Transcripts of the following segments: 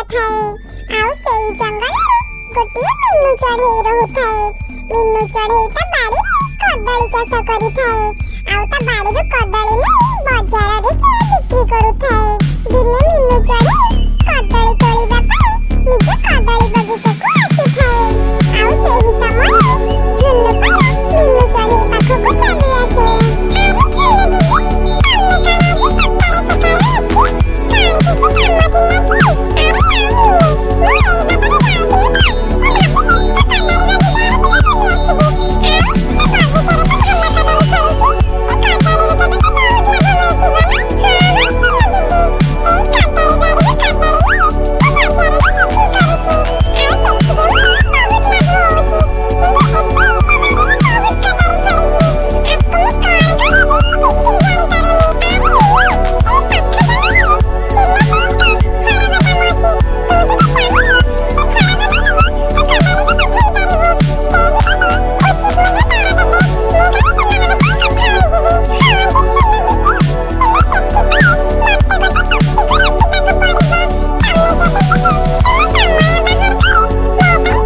ଥାଏ। ଆଉ ସେଇ ଜଙ୍ଗଲରେ ଗୋଟିଏ ମିନୁ ଚଢ଼େଇ ରହୁଥାଏ। ମିନୁ ଚଢ଼େଇ ତା ବାଡ଼ିରେ କଦଳୀ ଚାଷ କରିଥାଏ ଆଉ ତା ବାଡ଼ିରୁ କଦଳୀ ନେଇ ବଜାରରେ ସେ ବିକ୍ରି କରୁଥାଏ। ଦିନେ ମିନୁ ଚଢ଼େଇ କଦଳୀ ତୋଳିବା ପାଇଁ ନିଜ କଦଳୀ ବଗିଚାକୁ ଆସିଥାଏ। ଆଉ ସେହି ସମୟରେ ଝୁନୁପାରା ମିନୁ ଚଢ଼େଇ ପାଖକୁ ଚାଲି ଆସେ। ଆରେ ଝୁନୁ ଦିଦି, ତମେ କଣ ଆଜି ସକାଳୁ ସକାଳୁ ଏଠି? କଣ କିଛି କାମ ଥିଲା କି? ଆରେ ନାଇଁ ମିନୁ, ମୁଁ ଏଇ ବାଟରେ ଯାଉଥିଲି ତ ମୁଁ ଭାବିଲି ତୋ କଦଳୀ ବଗିଚା ଆଡ଼େ ଟିକେ ବୁଲି ଆସିବି। ଆଉ ତୋ ବଗିଚାରେ ତ ଭଲ କଦଳୀ ଫଳିଛି, ଏ କଦଳୀରେ ତ ତତେ ବହୁତ ଲାଭ ମିଳୁଥିବ ନା? ହଁ ହଁ ଝୁନୁ ଦିଦି, ଏଇ କଦଳୀ ବାଡ଼ିରୁ କଦଳୀ ନେଇ ମୁଁ ବଜାରରେ ବିକ୍ରି କରୁଛି ଆଉ ସେଥିରେ ମୋର ବହୁତ ଲାଭ ହଉଛି। କିନ୍ତୁ ଏବେ ମୋ ବାଡ଼ିରେ ବହୁତ କଦଳୀ ଫଳିଛି। ଆକୁ ମୁଁ କଣ କରିବି ମୁଁ କିଛି ବି ଜାଣିପାରୁନି। ଆରେ ମିନୁ, ଏଇ ପାଖ ଜଙ୍ଗଲରେ ଚିଲ ସେଠଙ୍କ ଫଳ ଗୋଦାମ ଅଛି। ତୁ ଯଦି ଚାହିଁବୁ, ସେ ଫଳ ଗୋଦାମକୁ ଏ କଦଳୀକୁ ପଠେଇ ପାରିବୁ। ସେ ବି ତତେ ଉଚିତ ମୂଲ୍ୟ ଦର ଦେବେ। ମୁଁ କାଲି ସେମାନଙ୍କ ସହ କଥା ହୋଇଯିବି। ହଁ ଯେ ଝୁନୁ ଦିଦି, ହେଲେ ସେଥିପାଇଁ ମତେ ଗୋଟେ ପକ୍ଷୀକୁ ରଖିବାକୁ ପଡ଼ିବ। ତମେ ଯଦି ଟିକେ ଟିକେ ସମୟ ବାହାର କରି ମୋ ପାଇଁ କଦଳୀ ନେଇ ଚିଲ ସେଠଙ୍କ ପାଖକୁ ଯାଆନ୍ତ, ତାହେଲେ ମତେ ବହୁତ ଭଲ ହୁଅନ୍ତା। ଆରେ ମିନୁ, ତୁ ତ ଜାଣିଛୁ ମୋର ଗୋଟେ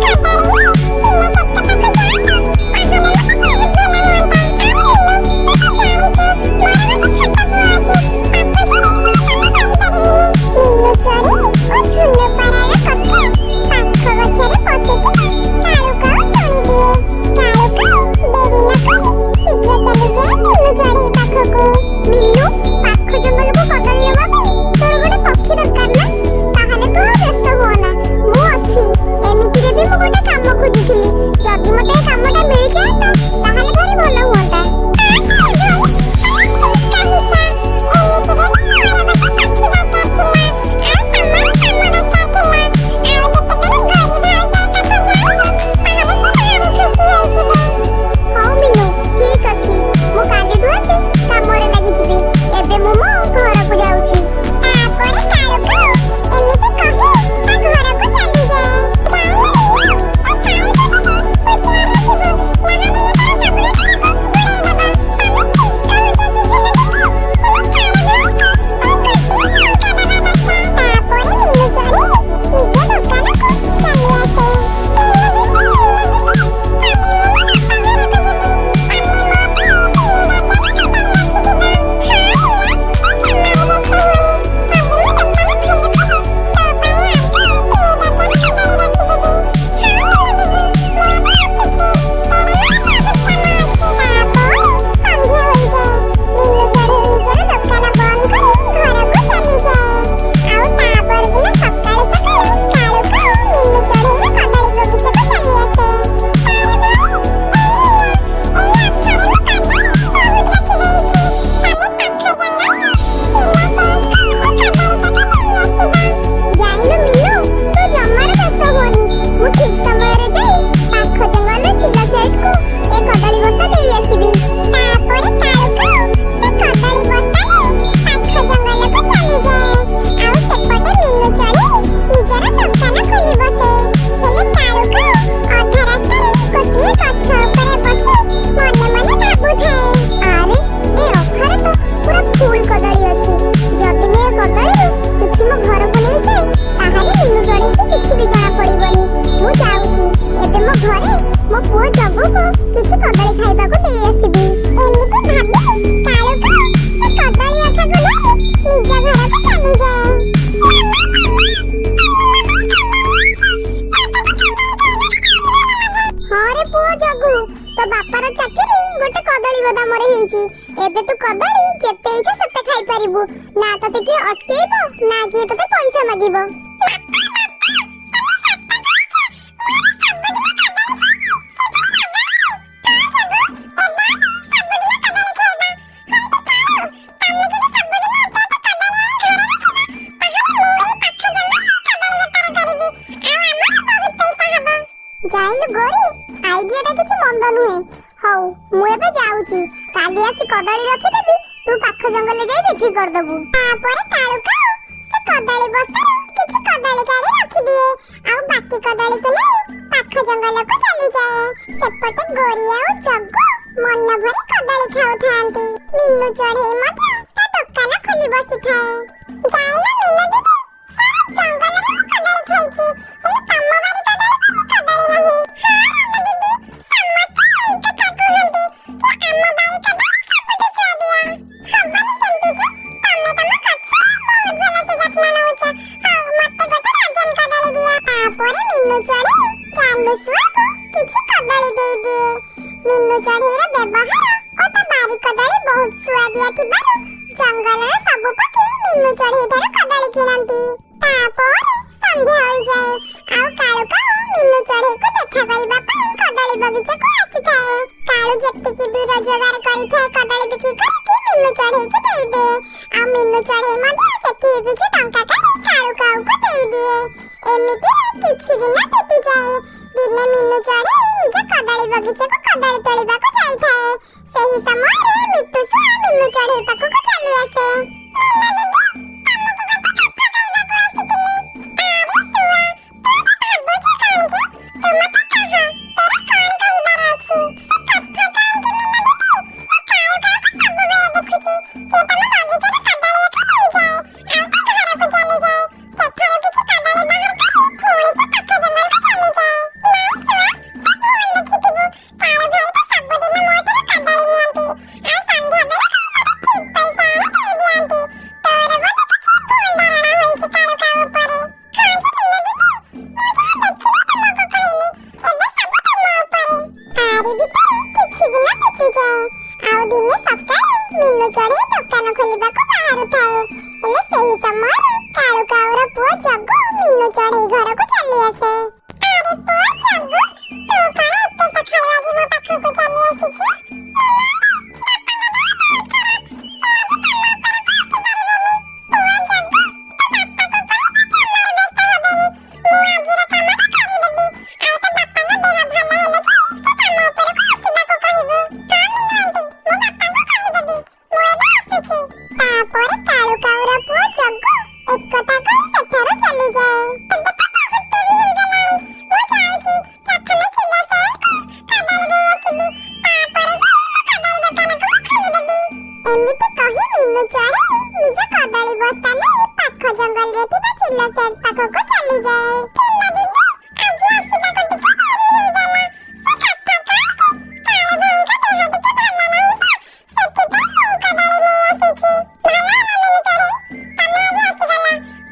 ଛୋଟ ପୁଅ ଅଛି, ତାକୁ ଛାଡ଼ି ମୁଁ ଏ କାମ କରିପାରିବିନି। ମିନୁ ଚଢ଼େଇ ଓ ଝୁନୁ ପାରାର କଥା ପାଖ ଗଛରେ ବସିଥିବା କାଳୁ କାଉ ଶୁଣିଦିଏ। କାଳୁ କାଉ ଡେରି ନ କରି ଶୀଘ୍ର ଚାଲିଯାଏ ମିନୁ ଚଢ଼େଇ ପାଖକୁ। ମିନୁ, ପାଖ ଜଙ୍ଗଲକୁ କଦଳୀ ନେବା ପାଇଁ ତୋର ଗୋଟେ ପକ୍ଷୀ ଦରକାର ନା? ତାହେଲେ ତୁ ଆଉ ବ୍ୟସ୍ତ ହୁଅନା, ମୁଁ ଅଛି। ଏମିତିରେ ବି ମୁଁ ଗୋଟେ କାମ ଖୋଜୁଥିଲି। ଯଦି ମତେ ଏ କାମଟା ମିଳିଯାଆନ୍ତା, ତାହେଲେ ଭାରି ଭଲ ହୁଅନ୍ତା। ହଁ କାଳୁ ଭାଇ, ତମେ ଠିକ କହିଛ। ଏମିତିରେ ବି ମୋର ଗୋଟେ ପକ୍ଷୀ ଦରକାର ଥିଲା ଆଉ ତମର କାମ ଦରକାର ଥିଲା। ଆଉ ଯେତେବେଳେ ଗରି ଭାଉଜ ଏ କଥା ଜାଣିବେ, ତାହେଲେ ସେ ଭାରି ଖୁସି ହୋଇଯିବେ। ହଉ ମିନୁ, ଠିକ ଅଛି, ମୁଁ କାଲିଠୁ ଆସି କାମରେ ଲାଗିଯିବି। ଏବେ ମୁଁ ମୋ ଘରକୁ ଯାଉଛି। ତାପରେ କାଳୁ କାଉ ଏମିତି କହି ତା ଘରକୁ ଚାଲିଯାଏ। ଜାଣିଲୁ ମିନୁ, ଏ କାଉଟା ଟିକେ ହୁସିଆର ଥିବୁ, ନହେଲେ ଇଏ ତୋର ସବୁ କଥାକୁ ବୁଡ଼େଇ ଦବ। ତମେ ଠିକ କହୁଛ ଯେ ଝୁନୁ ଦିଦି, ହେଲେ କାଳୁ ଭାଇକୁ ଏଇ ଗୋଟିଏ ଟଙ୍କା ଦବା ଦରକାର। ତାପରେ ମିନୁ ଚଢ଼େଇ ନିଜ ଦୋକାନକୁ ଚାଲି ଆସେ। ମିନୁ ଦିଦି, ମିନୁ ଦିଦି, କାଲି ମୁଁ ମୋ ବାପା ଘରକୁ ଯିବି। ତମେ ମୋ ପାଇଁ 3 ଡଜନ କଦଳୀ ରଖିଥିବ। ହଁ ରିୟା, ତୁ ଜମାରୁ ବ୍ୟସ୍ତ ହୁଅନି। କାଲି ମୁଁ ଦୋକାନ ଖୋଲୁ ଖୋଲୁ ତୋ ପାଇଁ ଆଗ 3 ଡଜନ କଦଳୀ ରଖିଦେବି। ହଁ ମିନୁ ଦିଦି, ମୁଁ ଏବେ ଆସୁଛି, ତେଣୁ ମୋର ବହୁତ କାମ ଅଛି। ତାପରେ ସନ୍ଧ୍ୟା ହୋଇଯାଏ। ମିନୁ ଚଢ଼େଇ ନିଜର ଦୋକାନ ବନ୍ଦ କରି ଘରକୁ ଚାଲିଯାଏ। ଆଉ ତା ପରଦିନ ସକାଳୁ ସକାଳୁ କାଳୁ କାଉ ମିନୁ ଚଢ଼େଇର କଦଳୀ ବଗିଚାକୁ ଚାଲି ଆସେ। କାଳୁ ଭାଇ, ଏଇ ନିଅ, ଏଇ ଅଖାରେ ମୁଁ କଦଳୀ ବହୁତ ରଖିଦେଇଛି। ତମେ ପାଖ ଜଙ୍ଗଲର ଚିଲ ସେଠକୁ ଏ କଦଳୀ ତକ ଦେଇ ଆସିବ। ଜାଣିଲୁ ମିନୁ, ତୁ ଜମାରୁ ବ୍ୟସ୍ତ ହୁଅନି। ମୁଁ ଠିକ ସମୟରେ ଯାଇ ପାଖ ଜଙ୍ଗଲର ଚିଲ ସେଠକୁ ଏ କଦଳୀ ବସ୍ତା ଦେଇ ଆସିବି। ତାପରେ କାଳୁ କାଉ ସେ କଦଳୀ ବସ୍ତା ନେଇ ପାଖ ଜଙ୍ଗଲକୁ ଚାଲିଯାଏ। ଆଉ ସେପଟେ ମିନୁ ଚଢ଼େଇ ନିଜର ଦୋକାନ ଖୋଲି ବସେ। ହେଲେ କାଳୁ କାଉ ଅଧା ରାସ୍ତାରେ ଗୋଟିଏ ଗଛ ଉପରେ ବସି ମନେ ମନେ ଭାବୁଥାଏ, ଆରେ, ଏ ଅଖାରେ ତ ପୁରା ଫୁଲ କଦଳୀ ଅଛି। ଯଦି ମୁଁ ଏ କଦଳୀରୁ କିଛି ମୋ ଘରକୁ ନେଇଯାଏ, ତାହେଲେ ମିନୁ ଚଢ଼େଇକି କିଛି ବି ଜଣା ପଡ଼ିବନି। ମୁଁ ଯାଉଛି, ଏବେ ମୋ ଘରେ ମୋ ପୁଅ ଜଗୁକୁ କିଛି କଦଳୀ ଖାଇବାକୁ ଦେଇ ଆସିବି। ଏମିତି ଭାବି କାଳୁ କାଉ ସେ କଦଳୀ ଅଖାକୁ ଧରି ନିଜ ଘରକୁ ଚାଲିଯାଏ। ମାମା, ମାମା, ତମେ ମୋ ପାଇଁ କଦଳୀ ଆଣିଛ। ମତେ ତ କଦଳୀ ଖାଇବାକୁ ଭାରି ଭଲ ଲାଗେ। ହଁ ରେ ପୁଅ ଜଗୁ, ତୋ ବାପାର ଚାକିରି ଗୋଟେ କଦଳୀ ଗୋଦାମରେ ହେଇଛି। ଏବେ ତୁ କଦଳୀ ଯେତେ ଇଚ୍ଛା ସେତେ ଖାଇପାରିବୁ। ନା ତତେ କିଏ ଅଟକେଇବ, ନା କିଏ ତତେ ପଇସା ମାଗିବ। ବାପା, ବାପା, ତମେ ସତ କହୁଛ? ମୁଁ ଏବେ ସବୁଦିନ କଦଳୀ ଖାଇବି, ସେ ପୁଣି ମାଗଣାରେ? ହଁ ଜଗୁ, ଏବେ ଆମେ ସବୁଦିନ କଦଳୀ ଖାଇବା। ହେଇଟି କାଳୁ, ତମେ ଯଦି ସବୁଦିନ ଏତେ ଏତେ କଦଳୀ ଆଣି ଘରେ ରଖିବ, ତାହେଲେ ମୁଁ ଏଇ ପାଖ ଜଙ୍ଗଲରେ କଦଳୀ ବେପାର କରିବି ଆଉ ଆମର ବହୁତ ପଇସା ହବ। ଜାଣିଲୁ ଗୋରି, ଆଇଡିଆଟା କିଛି ମନ୍ଦ ନୁହେଁ। ହଉ, ମୁଁ ଏବେ ଯାଉଛି। କାଲି ଆସି କଦଳୀ ରଖିଦେବି, ତୁ ପାଖ ଜଙ୍ଗଲରେ ଯାଇ ବିକ୍ରି କରିଦବୁ। ତାପରେ କାଳୁ କାଉ ସେ କଦଳୀ ବସ୍ତାରୁ କିଛି କଦଳୀ କାଢି ରଖିଦିଏ ଆଉ ବାକି କଦଳୀକୁ ନେଇ ପାଖ ଜଙ୍ଗଲକୁ ଚାଲିଯାଏ। ସେପଟେ ଗୋରି ଆଉ ଜଗୁ ମନ ଭରି କଦଳୀ ଖାଉଥାନ୍ତି। ମିନୁ ଚଢ଼େଇ ମଧ୍ୟ ତା ଦୋକାନ ଖୋଲି ବସିଥାଏ। ଜାଣିଲ ମିନୁ ଦିଦି, ସାରା ଜଙ୍ଗଲରେ ମୁଁ କଦଳୀ ଯତ୍ନ ନଉଛ। ହଉ, ମତେ ଗୋଟେ ଡଜନ କଦଳୀ ଦିଅ। ତାପରେ ମିନୁ ଚଢ଼େଇ ଗାଲୁ ଶୁଆକୁ କିଛି କଦଳୀ ଦେଇଦିଏ। ମିନୁ ଚଢ଼େଇର ବ୍ୟବହାର ଓ ତା ବାରି କଦଳୀ ବହୁତ ସୁଆଦିଆ ଥିବାରୁ ଜଙ୍ଗଲର ସବୁ ପକ୍ଷୀ ମିନୁ ଚଢ଼େଇ ଠାରୁ କଦଳୀ କିଣନ୍ତି। ତାପରେ ସନ୍ଧ୍ୟା ହୋଇଯାଏ ଆଉ କାଳୁ କାଉ ମିନୁ ଚଢ଼େଇକୁ ଦେଖା କରିବା ପାଇଁ କଦଳୀ ବଗିଚାକୁ ଆସିଥାଏ। କାଳୁ ଯେତିକି ବି ରୋଜଗାର କରିଥାଏ, କଦଳୀ ବିକ୍ରି କରିକି ମିନୁ ଚଢ଼େଇକି ଦେଇଦିଏ ଆଉ ମିନୁ ଚଢ଼େଇ ମଧ୍ୟ ସେଥିରୁ କିଛି ଟଙ୍କା କାଢ଼ି କାଳୁ କାଉକୁ ଦେଇଦିଏ। ଏମିତିରେ କିଛି ଦିନ ବିତିଯାଏ। ଦିନେ ମିନୁ ଚଢ଼େଇ ନିଜ କଦଳୀ ବଗିଚାକୁ କଦଳୀ ତୋଳିବାକୁ ଯାଇଥାଏ। ସେହି ସମୟରେ ମିଟୁ ଶୁଆ ମିନୁ ଚଢ଼େଇ ପାଖକୁ ଚାଲି ଆସେ। ମିନୁ ଦିଦି, ତମକୁ ଗୋଟେ କଥା କହିବାକୁ ଆସିଥିଲି। ଆରେ ଶୁଆ, ତୁ ଏତେ ଭାବୁଛୁ କଣ ଯେ? ତୁ ମତେ କହ, ତୋର କଣ କହିବାର ଅଛି? ସେ କଥା କଣ କି ମିନୁ ଦିଦି, ମୁଁ କାଳୁ କାଉକୁ ସବୁବେଳେ ଦେଖୁଛି, ସେ ତମ ବଗିଚାରେ କଦଳୀ ଏକ ନେଇଯାଏ ଆଉ ତା ଘରକୁ ଚାଲିଯାଏ। ସେଠାରୁ କିଛି କଦଳୀ ବାହାର କରି ପୁଣି ସେ ପାଖ ଜଙ୍ଗଲକୁ ଚାଲିଯାଏ। ନାଇଁ ଶୁଆ, ତୁ ଭୁଲ ଦେଖିଥିବୁ। କାଳୁ ଭାଇ ତ ସବୁଦିନ ମୋ ଠାରୁ କଦଳୀ ନିଅନ୍ତି ଆଉ ସନ୍ଧ୍ୟା ବେଳକୁ ମୋତେ ଠିକ ପଇସା ଆଣି ଦେଇଦିଅନ୍ତି। ତୋର ବୋଧେ କିଛି ଭୁଲ ଧାରଣା ହୋଇଛି କାଳୁ କାଉ ଉପରେ। ହଁ ଯେ ମିନୁ ଦିଦି, ମୁଁ ଯାହା ଦେଖିଲି ତୁମକୁ କହିଲି। ଏବେ ସବୁ ତୁମ ଉପରେ। ତାରି ଭିତରେ କିଛି ଦିନ ବିତିଯାଏ ଆଉ ଦିନେ ସକାଳେ ମିନୁ ଚଢ଼େଇ ଦୋକାନ ଖୋଲିବାକୁ ବାହାରୁଥାଏ। ହେଲେ ସେହି ସମୟରେ କାଳୁ କାଉର ପୁଅ ଜଗୁ ମିନୁ ଚଢ଼େଇ ଘରକୁ ଚାଲି ଆସେ। ଆରେ ପୁଅ ଜଗୁ, ତୁ କଣ ଏତେ ସକାଳୁ ଆଜି ମୋ ପାଖକୁ ଚାଲି ଆସିଛୁ? ବାପାଙ୍କ ଦେହ ବହୁତ ଖରାପ, ସେ ଆଜି କାମ ଉପରକୁ ଆସିପାରିବେନି। ପୁଅ ଜଗୁ, ତୋ ବାପାକୁ କହିବୁ ଜମାରୁ ବ୍ୟସ୍ତ ହେବେନି। ମୁଁ ଆଜିର କାମଟା କରିଦେବି ଆଉ ତୋ ବାପାଙ୍କ ଦେହ ଭଲ ହେଲେ ଯାଇ ସେ କାମ ଉପରକୁ ଆସିବାକୁ କହିବୁ। ହଁ ମିନୁ ଆଣ୍ଟି, ମୁଁ ବାପାଙ୍କୁ କହିଦେବି। ମୁଁ ଏବେ ଆସୁଛି। ତାପରେ କାଳୁ କାଉର ପୁଅ ଜଗୁ ଏକଥା କହି ସେଠାରୁ ଚାଲିଯାଏ। ଏବେ ତ ବହୁତ ଡେରି ହେଇଗଲାଣି। ମୁଁ ଯାଉଛି, ପ୍ରଥମେ ଚିଲା ସାର୍ଙ୍କୁ କଦଳୀ ଦେଇ ଆସିବି। ତାପରେ ଯାଇ ମୋ କଦଳୀ ଦୋକାନକୁ ମୁଁ ଖୋଲିଦେବି। ଏମିତି କହି ମିନୁ ଚଢ଼େଇ ନିଜ କଦଳୀ ବସ୍ତା ନେଇ ପାଖ ଜଙ୍ଗଲରେ ଥିବା ଚିଲ ସେଠ୍ ପାଖକୁ ଚାଲିଯାଏ। ଚିଲ ଦିଦି, ଆଜି ଆସିବାକୁ ଟିକେ ଡେରି ହେଇଗଲା। ସେ କଥା କଣ କି, କାଳୁ ଭାଇଙ୍କ ଦେହ ଟିକେ ଭଲ ନାହିଁ ତ, ସେଥିପାଇଁ ମୁଁ କଦଳୀ ନେଇ ଆସିଛି। ଭଲ ହେଲା ମିନୁ ଚଢ଼େଇ, ତମେ ଆଜି ଆସିଗଲ।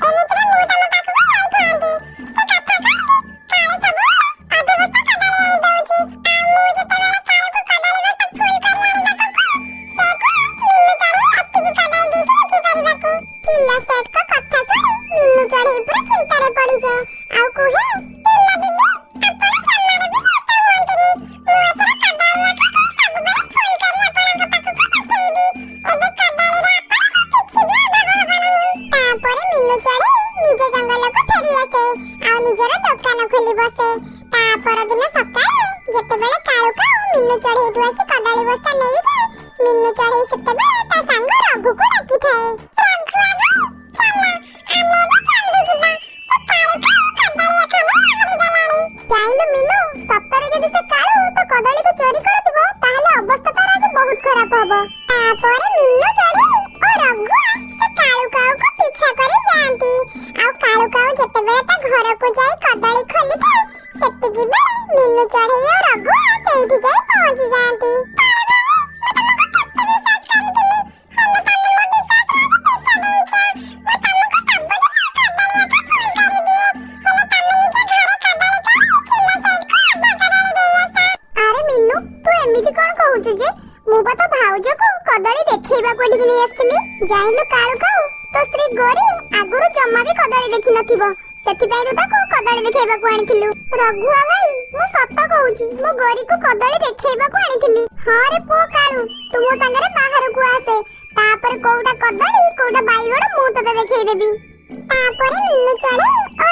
ଏମିତିରେ ମୁଁ ତମ ପାଖକୁ ଯାଇଥାନ୍ତି। ସେ କଥା କଣ କି, କାଳୁ ସବୁବେଳେ ଅଧ ବସ୍ତା କଦଳୀ ଆଣି ଦଉଛି ଆଉ ମୁଁ ଯେତେବେଳେ କାଳୁକୁ କଦଳୀ ବସ୍ତା ଫୁଲ କରି ଆଣିବାକୁ କୁହେ, ସେ କୁହେ ମିନୁ ଚଢ଼େଇ ଏତିକି କଦଳୀ ଦେଇଛି ବିକ୍ରି କରିବାକୁ। ଚିଲ ସେଠଙ୍କ କଥା ଶୁଣି ମିନୁ ଚଢ଼େଇ ପୁରା ଚିନ୍ତାରେ ପଡ଼ିଯାଏ ଆଉ କୁହେ, ଚିଲ ଦିଦି, ଆପଣ ଜମାରୁ ବି ବ୍ୟସ୍ତ ହୁଅନ୍ତୁନି। ମୁଁ ଏଥର କଦଳୀ ଆଖକୁ ସବୁବେଳେ ଫୁଲ କରି ଆପଣଙ୍କ ପାଖକୁ ପଠେଇବି। ଏବେ କଦଳୀର ଆପଣଙ୍କୁ କିଛି ବି ଅଭାବ ହବ ନାହିଁ। ତାପରେ ମିନୁ ଚଢ଼େଇ ନିଜ ଜଙ୍ଗଲକୁ ଫେରି ଆସେ ଆଉ ନିଜର ଦୋକାନ ଖୋଲି ବସେ। ତା ପରଦିନ ସକାଳେ ଯେତେବେଳେ କାଳୁ କାଉ ମିନୁ ଚଢ଼େଇଠୁ ଆସି କଦଳୀ ବସ୍ତା ନେଇଯାଏ, ମିନୁ ଚଢ଼େଇ ସେତେବେଳେ ତା ସାଙ୍ଗ ରଘୁକୁ ଡାକିଥାଏ। ରଘୁଆ ଭାଇ, ଚାଲ ଆମେ ଏବେ ଜଲ୍ଦି ଯିବା। ସେ କାଳୁ କାଉ କଦଳୀ ଆଖ ନେଇ ବାହାରି ଗଲାଣି। ଚାହିଁଲୁ ମିନୁ, ସତରେ ଯଦି ସେ କାଳୁ ତୋ କଦଳୀକୁ ଚୋରି କରୁଥିବ, ତାହେଲେ ଅବସ୍ଥା ତାର ଆଜି ବହୁତ ଖରାପ ହବ। ତାପରେ ମିନୁ ଚଢ଼େଇ ଓ ରଘୁଆ ସେ କାଳୁ କାଉକୁ ପିଛା କରି ଯାଆନ୍ତି ଆଉ କାଳୁ କାଉ ଯେତେବେଳେ ତା ଘରକୁ ଯାଇ କଦଳୀ ଖୋଲିଥାଏ, ସେତିକି ବେଳେ ମିନୁ ଚଢ଼େଇ ଓ ରଘୁଆ ସେଇଠି ଯାଇ ପହଞ୍ଚି ଯାଆନ୍ତି। କାଳୁ ଭାଇ, ମୁଁ ତମକୁ କେତେ ବିଶ୍ୱାସ କରିଥିଲି, ହେଲେ ତମେ ମୋ ବିଶ୍ୱାସରେ ଆଜି ବିଷ ଦେଇଛ। ମୁଁ ତମକୁ ସବୁଦିନ କଦଳୀ ଆଖ ଫୁଲ କରିଦିଏ, ହେଲେ ତମେ ନିଜ ଘରେ କଦଳୀ ଖାଇ ଚିଲ ସେଠକୁ ଅଧା କଦଳୀ ଦେଇ ଆସ। ଆରେ ମିନୁ, ତୁ ଏମିତି କଣ କହୁଛୁ ଯେ? ମୁଁ ବା ତୋ ଭାଉଜକୁ କଦଳୀ ଦେଖେଇବାକୁ ଏଠିକି ନେଇ ଆସିଥିଲି। ଜାଣିଲୁ କାଳୁ କାଉ, ତୋ ସ୍ତ୍ରୀ ଗୋରୀ ଆଗରୁ ଜମା ବି କଦଳୀ ଦେଖିନଥିବ, ସେଥିପାଇଁ ତୁ ତାକୁ କଦଳୀ ଦେଖେଇବାକୁ ଆଣିଥିଲୁ। ରଘୁଆ ଭାଇ, ମୁଁ ସତ କହୁଛି, ମୁଁ ଗୋରୀକୁ କଦଳୀ ଦେଖେଇବାକୁ ଆଣିଥିଲି। ହଁ ରେ ପୁଅ କାଳୁ, ତୁ ମୋ ସାଙ୍ଗରେ ବାହାରକୁ ଆସେ। ତାପରେ କୋଉଟା କଦଳୀ, କୋଉଟା ବାଇଗଣ ମୁଁ ତତେ ଦେଖେଇଦେବି। ତାପରେ ମିନୁ ଚଢ଼େଇ ଓ